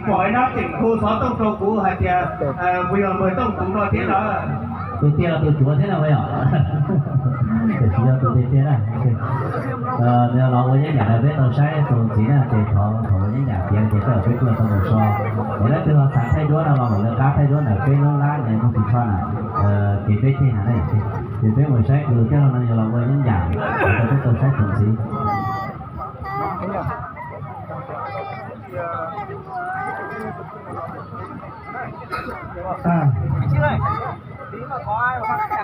Pom ib nab tseem hu xov tooj rau kuv hais tias, puas yog npawg Tooj Txoov no thiab na? Tus tiag los tus cuav thiab na yom? Tiam sis yog tus tiag tiag na. Nws los ua yeeb yam no peb tau saib txuas ntxiv na, ces thov thov ua yeeb yam tiav ces koj peb kuj tau mus so. Ces leej twg ho xav thaij duab no los mus lawv qab thaij duab ntawm peb lub lab nws mus tis tsho na, ces peb ceg na, ces peb mus saib kws thiab no yog los ua yeeb yam, peb tau saib txuas ntxiv.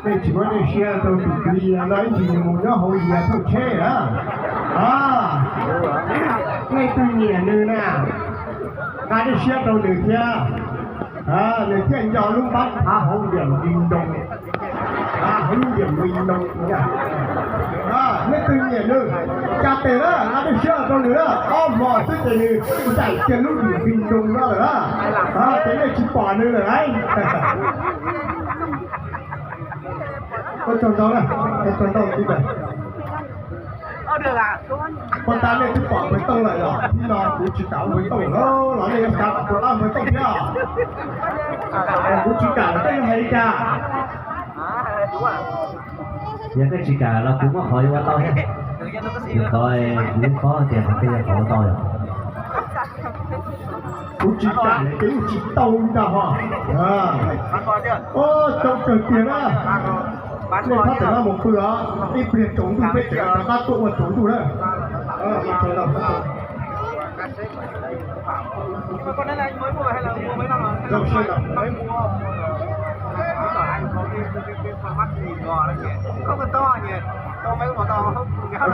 Nej tsis muab nej siab rau tus kwv Yias no ib ntsis nws mus nyob hauv Yias thauj tsheb na. Nej twg nyiam nws na, nqa nej siab rau nws thiab, nws thiaj nco lub npab thav hauv ntiam nti ntoo, hauv lub ntiam nti ntoo. Nej twg nyiam nws, cas tes na, nqa nej siab rau nws na, ob hmo xwb ces nws ncaim kiag lub ntiam nti ntoo no lawm na. Ces nej tsis pom nws lawm lauj. Ua tsaug ntau na, ua tsaug ntau tij laug. Puas tas nej twb pom npawg Tooj lawm los? Hnub no kuv tsis kam npawg Tooj lawm los nej yuav xav kom puas tab npawg Tooj thiab? Kuv tsis kam lawm tej hais li cas. Yog koj tsis kam los kuv muab qhov yuav ua tau thiab. Kuv qhov, kuv qhov tias qhov twg yog qhov ua tau yom. Kuv tsis kam lawm ces yeej tsis tau li ntag ho. Coob kawg tiag na. Nej txhob tawm no mus pw os, ib pliag tsaus ntuj peb tseem rov qab tuaj ua tsaus ntuj na. Ua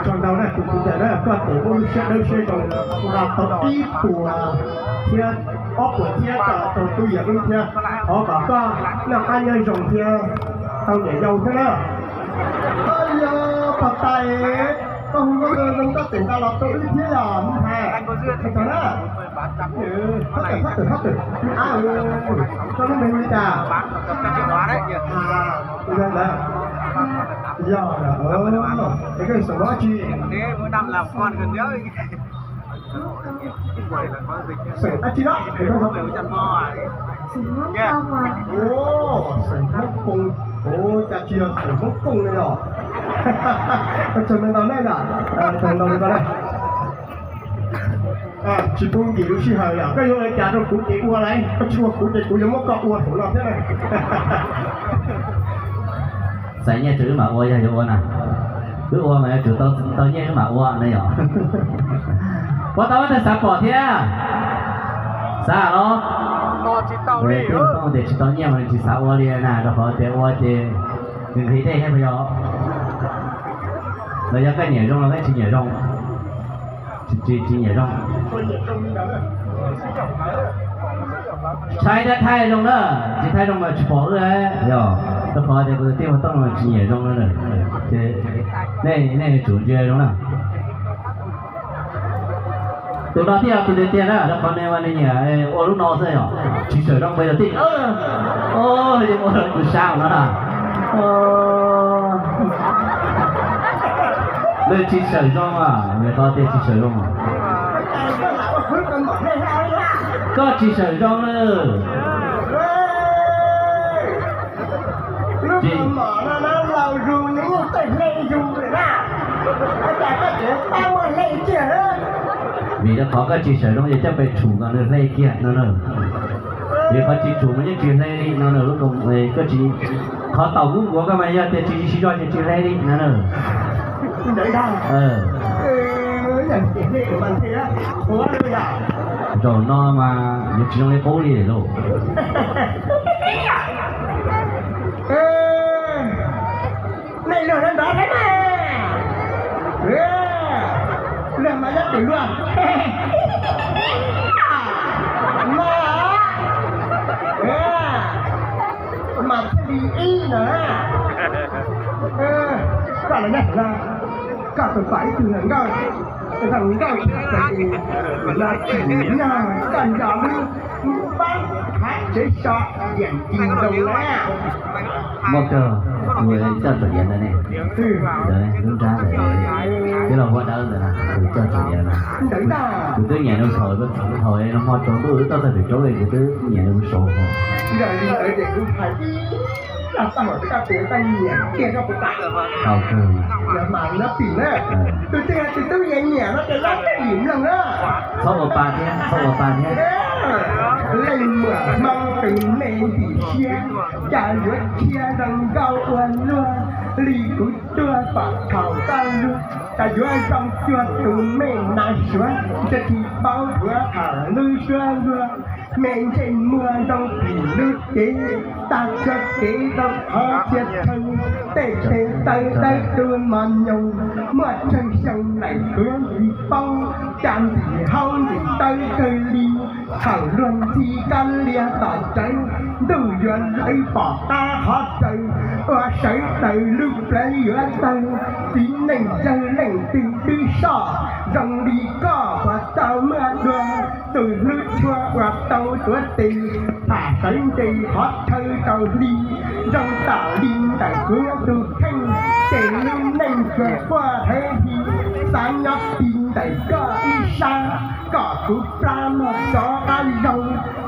tsaug ntau na tus kwv Yias na, koj tus muaj lub siab dawb siab zoo, nqa tau ib puas thiab ob puas thiab rau tub Yias wb thiab. Thov kom koj noj qab nyob zoo thiab tau niam yau thiab na. Yog pog tais, koj hu nkauj zoo zoo koj tseem nqa los rau wb thiab yog me ntxhais. Ua tsaug na. Thab tawm, thab tawm, thab tawm. Koj lub npe hu li cas? Yog, es koj xeem dab tsi? Xeem dab tsi no? Xeem Hmoob Kooj. Ua cas tsis yog xeem Hmoob Kooj li os? Ua tsaug ntau ntau na, tsaug ntau ntau na. Tsis pub nkim lub sij hawm yom, koj yuav ua li cas rau kuv ces ua lauj, koj tsis ua kuv ces kuv yuav muab koj ua thaum no thiab na. Txais nyiaj rau wb mam ua yog yuav ua na. Wb ua mas yuav tsum tau nyiaj wb mam ua na yom. Puas tau leej twg xav pom thiab? Xav los? Tej tooj tias tsis tau nyiaj mas nws tsis xav ua li na, rau qhov tias ua ces nws nqhis dej thiab puas yog? Los yog koj nyiam zoo los koj tsis nyiam zoo? Tsis, tsis nyiam zoo. Thaij thiab thaij zoo na, tsis thaij zoo mas tsis pom wb yog, rau qhov tias kuv tus tij Vaj Tooj no tsis nyiam zoo na. Ces nej, nej yuav tsum ntsia zoo na. Tus no thiaj yog tus tiag tiag na, rau qhov nws mas nws nyiam ua lub no xwb yom, tsis tshawm zoo npaum yog tij. Yeej ua rau kuv sab no na. Nws tsis tshawm zoo, nws qhov tias tsis tshawm zoo. Koj tsis tshawm zoo na. Vim rau qhov koj tsis tshawm zoo ces coj pes tshum kom nws hle kiag no na. Vim qhov tsis tshum mas yeej tsis hle li no na. Koj tsis, qhov tau kub nkuav koj mas yog tias tsis siv zog ces tsis hle li no na. Zaum no mas yuav tsis zoo li qub li lauj. Nej luag nrov nrov thiab na. Luag mas nyob twm luag. Mas, mas thiaj li ib no. Koj los nyob twm luag, koj tus pam ib tug nkauj, nkauj thiab los tsis yog koj nco lub npab khav tsev so diam ci ntoo na. Muaj kawg, kuv coj txom Yias ntawd ne. Ntawd lub nrab ntawd. Tij laug Huab Dawb ntawm na, tus coj tseem nyiam na. Ntawd na. Kuv twb nyiam nws thaum, thaum no hmo tsaus ntuj wb tuaj txog pem roob es kuv twb nyiam nws mus saud hmo. Ntawd li ntawd ces kuv hais ib zaj txoj hauv koj tes koj nyiam tiag koj puas kam? Tau kawg. Yog mas nyob tim na. Tus twg tus twg nyiam nyiam no ces nyob tim mloog na. Txhob ua pa thiab, txhob ua pa thiab. Leej muam Hmoob tus me ntxim siab, cas yuav dhia zoo nkauj ua luaj li kuv tuaj pom thaum koj lub, cas yuav zoo cuag tus me nas suav, ntshe tsis paub thuav tham lub suab luag, me ntsej muag zoo phim lub cev, tag cuag kev rau qhov txia chaw, tej tes taw dawb tu mos nyoos, muaj tsawg xyoo lawm kuv tsis paub, cas ntxim haub ntxim tawv kawg li. Thaum luag ntxhi kab lias tom rawv, ntuj yuav lawv pom qab qhov rawv, ua sawv daws lub plawv yuav tawg, txiv neej yawg leej twg twb soj, zoo li koj puas tau muaj dua, tus hlub tshua uas tau tuav tes, tham sawv nce qhov chaw tau hli, zoo tam li ntawm kuv tus kheej, ces lub neej tsuas quaj hawv hi, xav nyob ti ntawm koj ib sab, kom kuv plab muag rov qab zoo,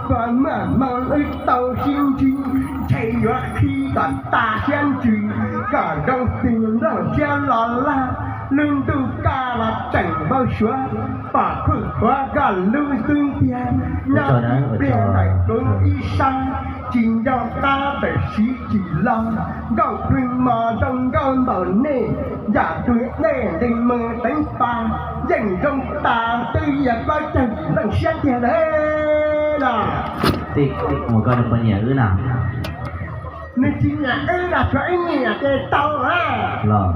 tsuas muaj hmoo wb tau sib ntsib, ntshe yuav qhib kom tas siab ntsws, kom zoo xws nplooj siab los laj, lub ntuj kaj los tseem npau suav, pom khuj qhuav koj lub xub ntiag, nyob ib pliag ntawm kuv ib sab, tsis nco qab tawm siv tsis lo, nkauj plhws mos zoo nkauj ntaus nej, yam tug dej ntees mus teev pa, yeej zoo tas twb yog plaub caug yim leej siab tiag lawm los. Tej mus koj nws puas nyiam wb na? Nws tsis nyiam wb los tsuav ib nyiam ces tau na. Los,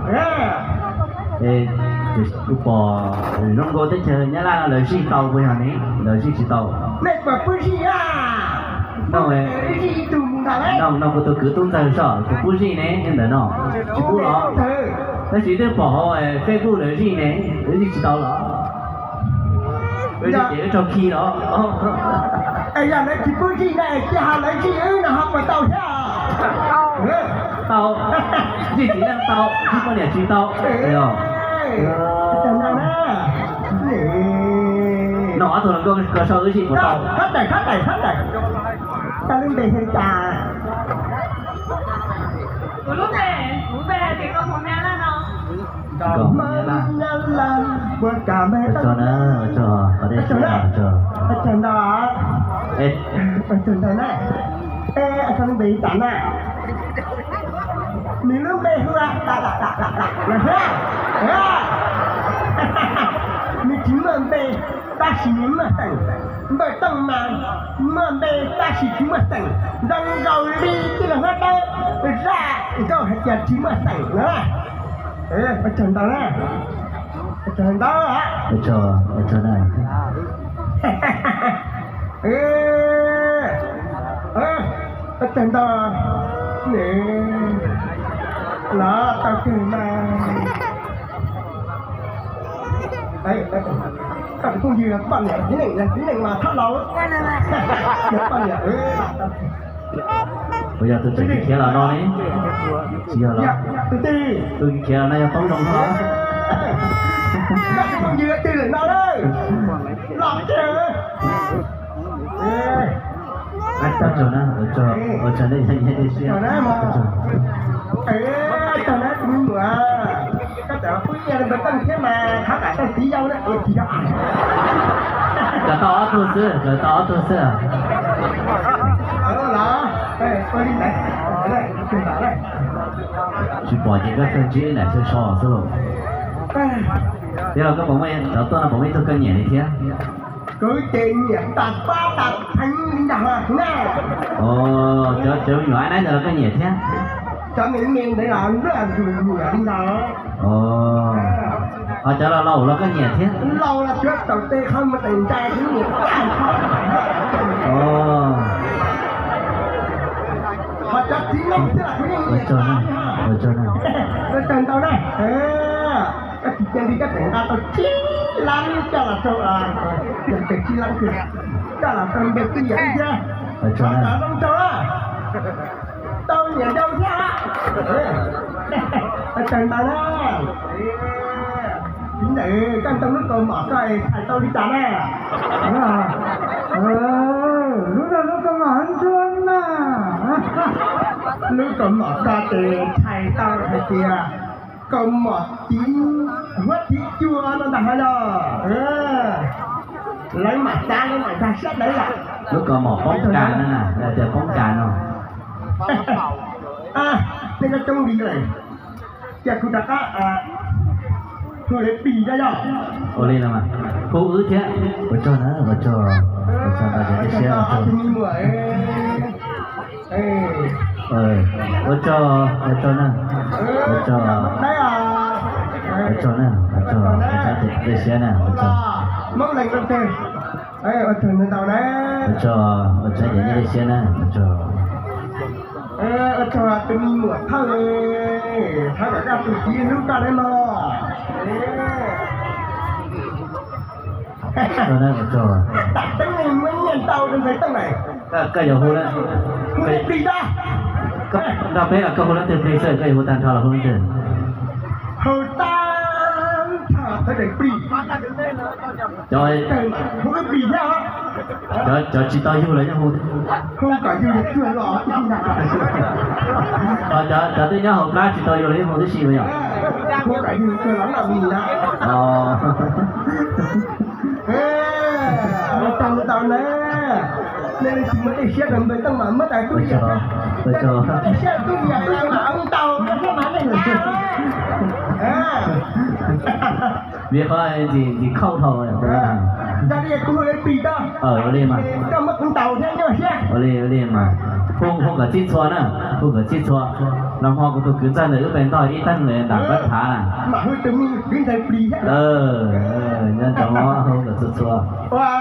kuv pom zoo nkauj teb chaws Nyab Laj no lawv zij tau puas yog ne? Lawv zij tsis tau. Nej puas pub zij a? No, no kuv tus kwv tub ntxawg soj, kuv pub zij ne ntawm no. Tsis pub los? Tab sis twb pom hauv Facebook lawv zij ne, lawv zij tsis tau los? Wb zij ces wb raug khi los? Es yog lawv tsis pub zij na, cia ho lawv zij wb no ho puas tau thiab? Tau, zij txiv neej tau, zij poj niam tsis tau. No ob tug hluas nkauj ko sau wb zij puas tau? Khob daim, khob daim, khob daim. Koj lub npe hu li cas? Kuv lub npe, kuv npe hais tias Nkauj Hmoob Nyab Laj no. Nkauj Hmoob Nyab Laj. Ua tsaug na, ua tsaug, qhov dej siab na, ua tsaug. Ua tsaug ntau. Ua tsaug ntau na. Es ua tsaug lub npe li cas na? Nws lub npe hu ua, nws tsis muaj npe, tab sis nws muaj xeem. Npawg Tooj mas muaj npe tab sis tsis muaj xeem, zoo nkaus li tij laug Huab Dawb, zaj nkauj hais tias tsis muaj xeem no. Ua tsaug ntau na. Ua tsaug ntau. Ua tsaug ntau. Los tau kawg mas. Koj tus phooj ywg poj niam txiv neej, txiv neej mas thab laus. Poj niam, puas yog tus tseem khiav los no ne? Tsis yog los? Tus twg? Tus khiav los no yog Toob Zoo no. Koj tus phooj ywg twg lawm no lawm? Los kiag. Ua tsaug na, ua tsaug, ua tsaug nej nyiam nej siab. Ua tsaug. Koj tseem pub nyiaj li Npawg Tooj thiab mas thov kom tau txiv yau na, tsis yog. Kom tau ob tug xwb, kom tau ob tug xwb. Tsis pom ces koj kawg ntsib ib nram xyaw so xwb lauj. Tij laug, koj puas muaj, cov tuaj no puas muaj ib tug koj nyiam li thiab? Kuv ces nyiam tas pab tas pheev li ntag na. Cov, cov me nyuam ab naib ntawd los koj nyiam thiab? Cov me me ntawd los luaj ntus nyiam li ntag. Ho cov laus laus los koj nyiam thiab? Laus los tsuav taus tes qhov muag tes ntsais kuv nyiam tag nrho. Ho cov txiv neej xwb los kuv yeej nyiam tag nrho. Ua tsaug ntau na. Koj tsis cia li koj tseem nqa tau tsib lab coj los rau, yog tias tsib lab, coj los rau npe twj ywm thiab. Ua tsaug na. Tau nyiam ntau thiab. Ua tsaug ntau na. Koj ntoo lub kaus mom koj thaij tau li cas na? Lub no lub kaus mom ntsuab na. Lub kaus mom koj ces thaij tau hais tias kaus mom tiv huab tiv cua no ntag hos yog. Lawv mam xav lawv mam nkag siab lawv yom. Lub kaus mom poob kas na, tias poob kas no. Nej coob coob li lawm, cia kuv rov qab hu lawv plig cov yog. Ua li no mas hu wb thiab. Ua tsaug na, ua tsaug, ua tsaug ntau cov ib siab. Ua tsaug, ua tsaug, ua tsaug na, ua tsaug, ua tsaug na, ua tsaug, ua tsaug cov ib siab na, ua tsaug. Ua tsaug ntau ntau na. Ua tsaug, ua tsaug cov ib siab na, ua tsaug. Ua tsaug tus me nyuam thawj, thawj kom koj tus txiv hlub koj nawb mog. Ua tsaug. Tam teeb meem muaj nyiaj ntau rau ntxhais Tooj lawm. Koj yuav hu na. Hu plig da. Nrog peb los koj hu leej twg plig xwb, koj yuav hu tag nrho los hu leej twg? Hu tag nrho sawv daws plig. Hu plig thiab. Cov tsis tau yug los yeej hu. Hu kom yug tuag los. Cov twb nyob hauv plab tsis tau yug los yeej hu tib si yom. Hu kom yug tuag los noj mis na. Ua tsaug ntau na. Nej tsis muaj dej siab rau npawg Tooj mas muab tas tub yam, dej siab tub yam tub yam mas ntau, koj thiaj mas neeg na. Vim qhov ntxim khauj dhau. Yog li kuv hu plig da. Ua li mas. Koj muab kuv ntaus thiab nyuaj siab. Ua li, ua li mas. Hu, hu kom txhij txhua na, hu kom txhij txhua. Los hmo kuv tus kwv txawj ntawm wb pes ntog ib tag ntam koj thav na. Mam hu tus me kwv ntxawg plig thiab. Nyob ntsoov hu kom txhua txhua. Ua,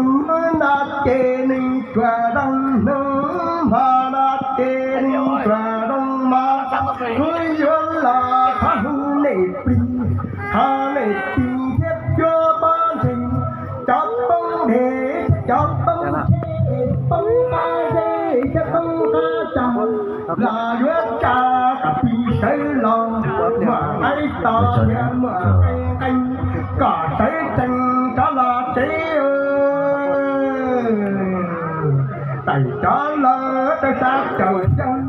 hnub no ces nws tsuas zoo, hnub hmo no ces nws tsuas zoo mog. Kuv yuav los thov hu nej plig, thov nej plig thiab cuab pob ntseg, cov poob dej thiab cov poob tsheb, poob qab zej thiab poob qab tsag, los yuav tsa kom plig sawv los, muaj qaib tos thiab muaj qaib nqeeg, kom sawv tsees rov los tsev. Tawm cov laus rau sab caum xyoo,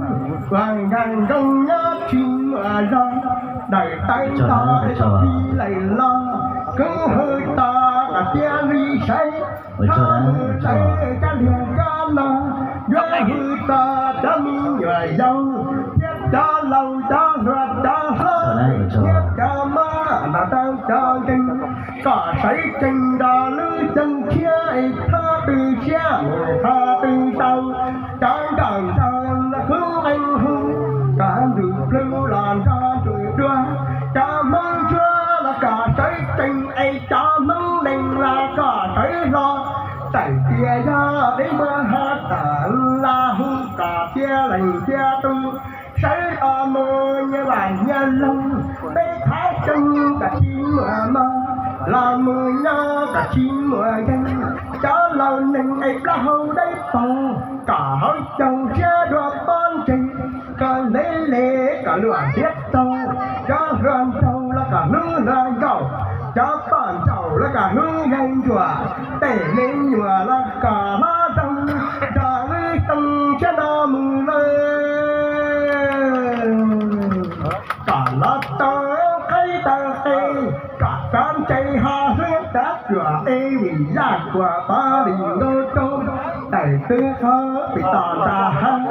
uas nkag nkoos nyob tsis muaj zog, daws tawv ntog es tau plig lawm los, kuv hu tos kom tiav li saib, txhob mus tawm kab liag kab no, yuav hu tos cov me nyuam yaus thiab cov laus cov hluas cov hlob thiab cov mab los rau cov nkeeg, kom sawv tsees nrog lub xyoo tshiab es qhov twg tshiab mus qhov twg tau, cov nroj nrog los khub nqeeg hu, cov ntsuj plig los nrog ntsuj dua, cov Hmoob ntsuab los kom sawv tsees es cov Hmoob nees los kom sawv hlo, txawm tias yog deb npua ho tawm los hu kom tiav leej tiav tus, sawv los mus nyias vaj nyias loog, peb thab tsees kom tsis muaj mog, los mus nyob kom tsis muaj nkeeg, cov laus neeg es plaub hau dawb paug, kom hauv caug siab dua pob ntseg, kom le le kom luag ntiab tau, cov hluas nraug los kom hlub hluas nkauj, cov poj nraug los kom hlub yawg ntsuag, tej me nyuam los kom hlob zoo, nrog lub xyoo tshiab no mus lawm. Kom los tau qaib tau qe, kom cov ntses ho hlwb tsav tsuam es vim yaj kuam pov li nkaus rau, tawm twg qhov pem tom nram hav,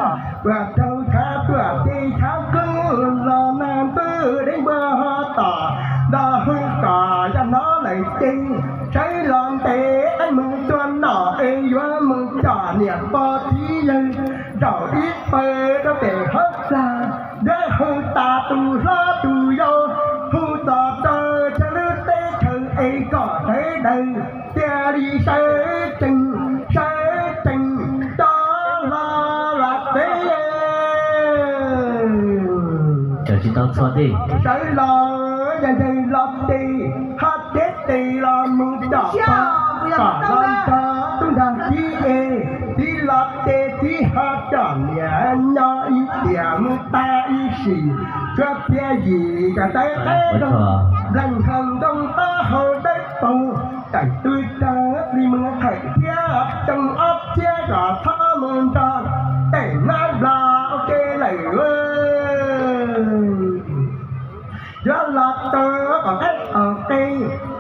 uas raug tshav tuaj ces tshav kub los nag ntws deb npua ho tom, nrog hu kom yaj hnov lawm ces sawv los ntes qaib mus tua nom es yuav mus coj niam pog txiv yawg zaum ib pawg rau pem hauv plag, yuav hu tas tus hlob tus yau, hu txog rau txhua lub teb chaws es kom sawv daws cia li sawv tsees, sawv tsees rov los los tsev. Sawv los yog ntseeg los ces ho teb tes los mus coj pog, kom los nrog tub nrog Tib es tib los ces tib ho coj niam nyob ib tiam mus tag ib sim, tshuav txhiab yim kom tawv teb zoo, nplees nkaus ntoo taub hau dawb paug, tawm tw tawg li mus thawm thiab tsoom ob txhiab kom txhob mus nrog tej nab nplas ua ke lawm. Yuav los tau kom qaib qaum qe,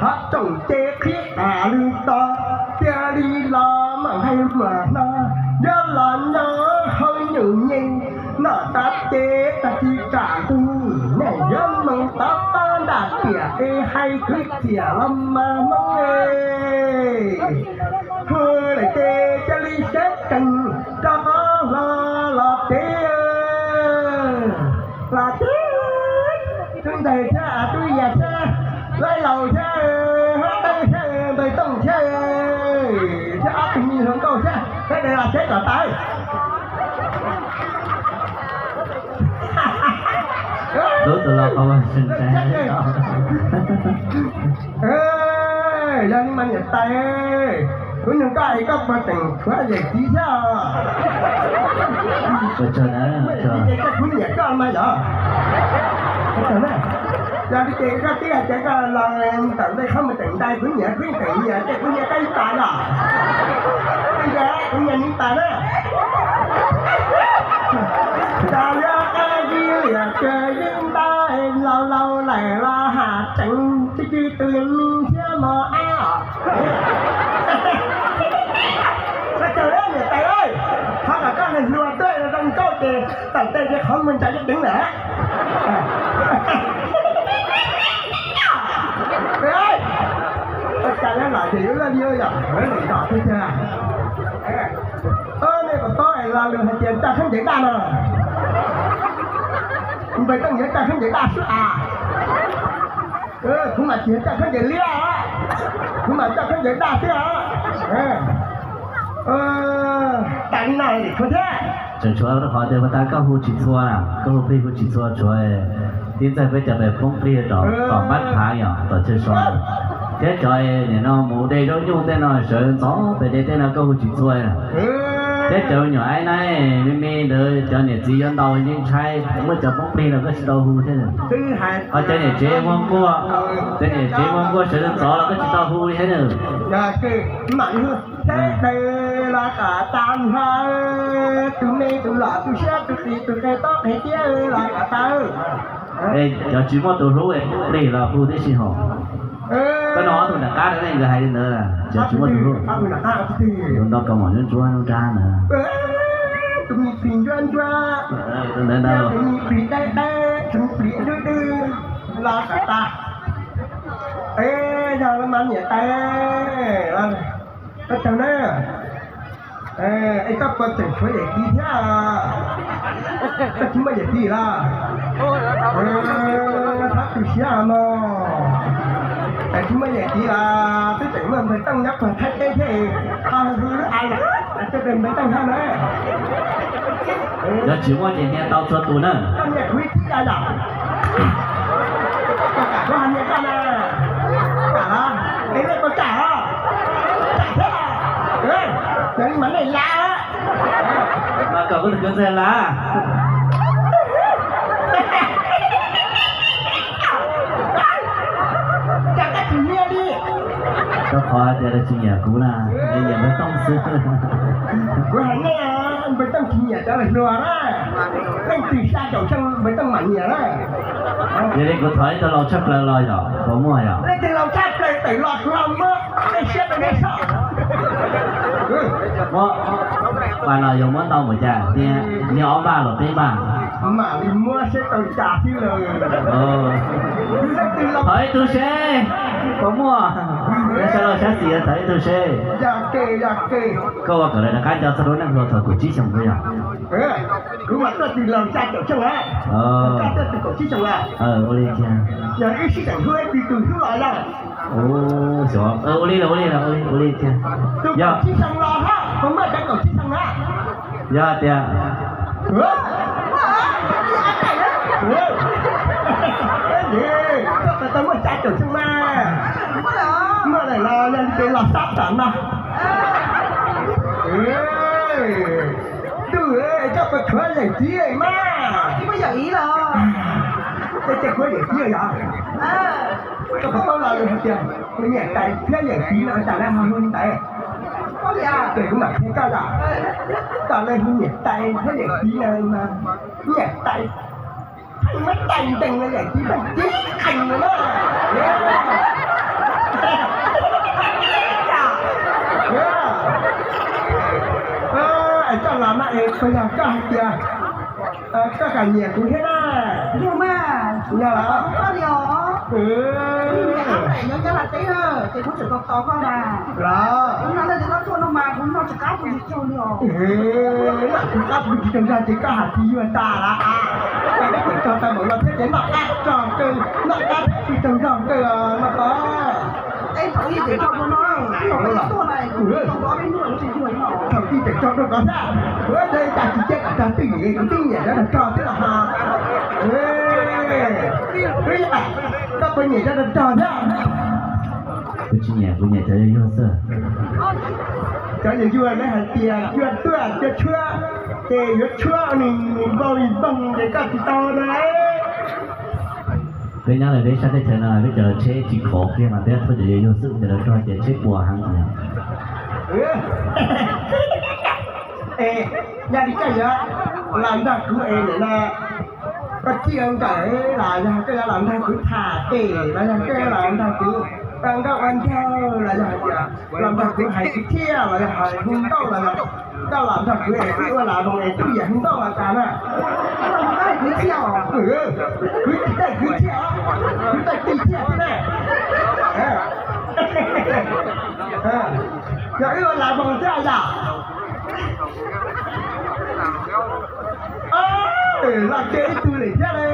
thov tsoom ces qhib qab lwm tos, cia li los mam hais mam hno. Yuav los nyob hauv nyuj nyem, noj tag ces tag kis tsam ntuj, nej yuav mus tov toj nram tiam es hais kwv txhiaj los mas Hmoob es. Hu lawm ces cia li sawv tsees rov hlo los teb. Los teb, tub ntawg thiab tub yas thiab, laib laus thiab, hab dawb thiab, npawg tooj thiab, thiab ob tug me hluas nkauj thiab, sawv daws los teb kom tawv. Lub tus los qhov ntshai. Yog li mas niam tais, kuv nug koj es koj puas tseem tshuav yawm txiv thiab? Ces kuv nyiam koj mas yog. Yog li ces koj twb hais tias koj los ntawm ntej qhov mus tseem ntais kuv nyiam, kuv tseem nyiam ces kuv nyiam koj ib tas los. Kuv nyiam nws tas na. Cas yog qab zib liam kawg yeej ntais, laus laus lawm los ham tseev, tsis tsis tus me thiab mos ab os. Koj caw niam tais, qhov kom koj hluas tuaj zoo nkauj ces tawm tes ces qhov muag ntsa yeej deev lawm. Ua cas lawv los ces yuav laj liab yom, lawv lem zos tiag tiag. Nej puas paub es lo lus hais tias coj khaub ncaws daj no? Npawg Tooj yuav coj khaub ncaws daj xwb as. Kuv mas tsis yog coj khaub ncaws liab, kuv mas coj khaub ncaws daj xwb os. Tas li no tshuav thiab. Tseem tshuav rau qhov tias puas tas koj hu tsis txhua, koj hu plig hu tsis txhua, tshuav tib ntxawg peb cov pem poob plig rau tom npab phav yom, tom chaw so, thiab cov nim no mus de zaub nyuj tej no sawv ntxov pem de tej no koj hu tsis txhua. Thiab cov me nyuam aib na, me me ntawd cov niam txiv yuav ntaus yeej ntshai, muaj cov poob plig los koj tsis tau hu thiab. Ho cov niam tsev muaj nkuaj, cov niam tsev muaj nkuaj sawv ntxov los koj tsis tau hu li thiab na. Sawv daws los kom tas nrho, tus me tus loj tus siab tus qis tus qe tob qe tiab los kom tau. Cov tsis muaj tus hlub plig los hu tib si hos. Koj no ob tug nram qab rau nej nkawd hais li ntawd, cov tsis muaj tus hlub. Tus ntau kaus mom ntsuab ntsuab nrab ntawd. Tus me plis ntsuab ntsuab, tus ntawd ntawd, tus me plis dawb dawb, tus me plis dwb dwb los kom tas. Yog los mas niam tais, koj tsaug na. Es koj puas tseem tshuav yawm txiv thiab? Koj tsis muaj yawm txiv los? Thov tu siab mog. Es tsis muaj yawm txiv los twb tseem muaj npawg Tooj nyob puag Thaib teb thiab, ho hu lub a lawm, sawv daws npawg Tooj thiab na. Yog tsis muaj ces nias tau txhua tus na. Koj nias kuv ib tib yam. Koj kam kuv ho nias koj na. Kam los? Es nej puas kam os? Kam thiab los? Yog li mas nej lav. Mas kom kuv tus kwv ntxawg lav. Cas koj tsis nias li? Rau qhov hais tias lawv tsis nyiam kuv na, lawv nyiam npawg Tooj xwb. Kuv hais nej, npawg Tooj tsis nyiam cov laus hluas na. Leej twg xya caum xyoo npawg Tooj mam nyiam na. Yog li kuv thov ib tug laus tshaj plaws los yom, puas muaj yom? Leej twg laus tshaj plaws tawm los kuv ho muab tej siab rau neb soj. Muab, pas no yuav muab ntau npaum cas tiag, niag ob npaj los peb npaj? Mam li muab seb tau cas xwb lawm. Thov ib tug seb puas muaj. Sawv daws sab xis thov ib tug seb. Koj ua kom lawv rov qab nco txog lub neej hluas thaum kaum tsib xyoos xwb yom? Kuv mas tuaj txog los xya caum xyoo lawm. Koj tuaj txog kaum tsib xyoo lawm. Ua li cas? Yog wb sib deem hlub, wb tsis tus hlub los lawm. Ua li los, ua li los, ua li, ua li tiag. Tus kaum tsib xyoo los hab, puas muaj cov kaum tsib xyoo na? Yog tias koj tau muaj xya caum xyoo mas, muaj lawm los yog li ces los sab tom no. Tshuav yawm txiv mas. Tsis muaj yawm txiv los. Ces kuv yawm txiv yog. Koj puas paub lo lus hais tias nyiam tais thiab yawm txiv no cas lawv ho hu li ntawd? Ces kuv mam qhia koj lawm. Cas lawv hu nyiam tais thiab yawm txiv no mas nyiam tais, muab tais ntees los yawm txiv pheej tib qees no na. Es koj los mas es puas yog koj hais tias koj kam nyiam kuv thiab na? Yog mas, yog los? Nyob Nyab Laj teb na, ces kuv tseem tos tos koj na. Los? Kuv no na, ces koj tuaj no mas kuv noj tsis qab tus tsis raug li os. Noj tsis qab tus tsis raug zog ces koj hais tsis yuag tas lawm. Koj tseem tso tau npaum no thiab ces noj qab tso kawg, noj qab tsis raug zog kawg no os. Es thaum ub tseem tso dua no, thaum ub tuaj na, thaum ub tseem tso dua koj thiab. Ua cas tsis cia kom rog twj ywm, kuv twb nyiam cov rog rog thiab los ho. Koj puas nyiam cov rog rog thiab? Kuv tsis nyiam, kuv nyiam cov yuag yuag xwb. Cov yuag yuag lawv hais tias cua tuaj cua tshuab, ces yuav tshuab nws npau li npoo ces koj tsis tau na. Peb nyob lawm peb sab teb chaws no peb cov tsheb tsis khov kiag mas peb thauj cov yuag yuag xwb, cov rog rog ces tsheb puas heev. Es yog li koj yuav los nrog kuv es nim no koj txij nkawm los yog koj yuav los nrog kuv tham tes los yog koj yuav los nrog kuv ua nkauj ua nraug los yog hais tias los nrog kuv hais kwv txhiaj los yog hais hu nkauj los yog koj los nrog kuv es wb ua lam moos es twb yam hu nkauj los tas na. Kwv txhiaj, kwv txhiaj, kwv txhiaj thiab na. Yog wb ua lam moos thiab yom. Los ces ib tug lawm thiab li.